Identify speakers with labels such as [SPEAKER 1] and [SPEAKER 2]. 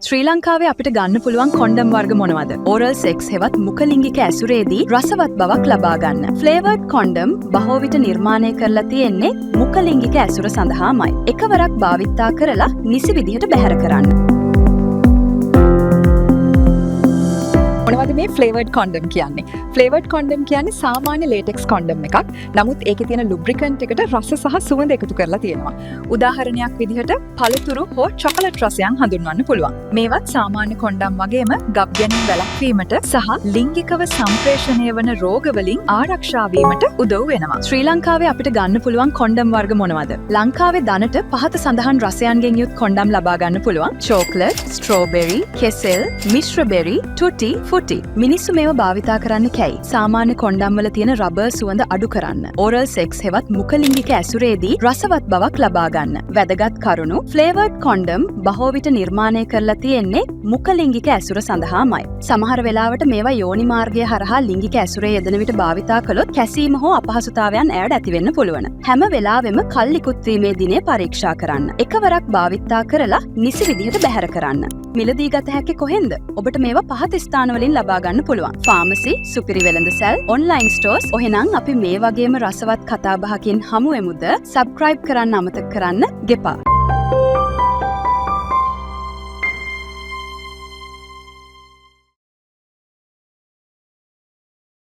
[SPEAKER 1] ශ්‍රී ලංකාවේ අපිට ගන්න පුළුවන් කොන්ඩම් වර්ග මොනවද? ඕරල් සෙක්ස් හෙවත් මුඛලිංගික ඇසුරේදී රසවත් බවක් ලබා ගන්න. ෆ්ලේවර්ඩ් කොන්ඩම් බොහෝ විට නිර්මාණය කරලා තියෙන්නේ මුඛලිංගික ඇසුර සඳහාමයි. එකවරක් භාවිතා කරලා නිසි විදිහට බැහැර කරන්න.
[SPEAKER 2] මොනවද මේ ෆ්ලේවර්ඩ් කොන්ඩම් කියන්නේ? ෆ්ලේවර්ඩ් කොන්ඩම් කියන්නේ සාමාන්‍ය ලේටෙක්ස් කොන්ඩම් එකක්. නමුත් ඒකේ තියෙන ලුබ්‍රිකන්ට් එකට රස සහ සුවඳ එකතු කරලා තියෙනවා. උදාහරණයක් විදිහට පළතුරු හෝ චොකලට් රසයන් හඳුන්වන්න පුළුවන්. මේවත් සාමාන්‍ය කොන්ඩම් වගේම ගබ් ගැනීම වැළැක්වීමට සහ ලිංගිකව සම්ප්‍රේෂණය වන රෝගවලින් ආරක්ෂා වීමට උදව් වෙනවා.
[SPEAKER 1] ශ්‍රී ලංකාවේ අපිට ගන්න පුළුවන් කොන්ඩම් වර්ග මොනවද? ලංකාවේ දැනට පහත සඳහන් රසයන්ගෙන් යුත් කොන්ඩම් ලබා ගන්න පුළුවන්. චෝක්ලට්, ස්ට්‍රෝබෙරි, කෙසෙල්, මිශ්‍ර බෙරි, ටුටි, ෆුටි. මිනිස්සු මේවා භාවිතා කරන්නේ කැයි? සාමාන්‍ය කොන්ඩම් වල තියෙන රබර් සුවඳ අඩු කරන්න. ඕරල් සෙක්ස් හෙවත් මුඛලිංගික ඇසුරේදී රසවත් බවක් ලබා ගන්න. වැදගත් කරුණු: ෆ්ලේවර්ඩ් කොන්ඩම් බොහෝ විට නිර්මාණය කරලා තියෙන්නේ මුඛලිංගික ඇසුර සඳහාමයි. සමහර වෙලාවට මේවා යෝනි මාර්ගය හරහා ලිංගික ඇසුරේ යෙදෙන විට භාවිතා කළොත් කැසීම හෝ අපහසුතාවයන් ඇයට ඇති වෙන්න පුළුවන්. හැම වෙලාවෙම කල් ඉකුත් වීමේ දිනය පරීක්ෂා කරන්න. එකවරක් භාවිතා කරලා නිසි විදිහට බැහැර කරන්න. මිලදී ගත හැකි කොහෙන්ද? ඔබට මේවා පහත ස්ථානවලින් ලබා ගන්න පුළුවන්. ෆාමසි, සුපිරි වෙළඳසැල්, ඔන්ලයින් ස්ටෝර්ස්. ඔහෙනම් අපි මේ වගේම රසවත් කතාබහකින් හමු වෙමුද? සබ්ස්ක්‍රයිබ් කරන්න අමතක කරන්න ගෙපා.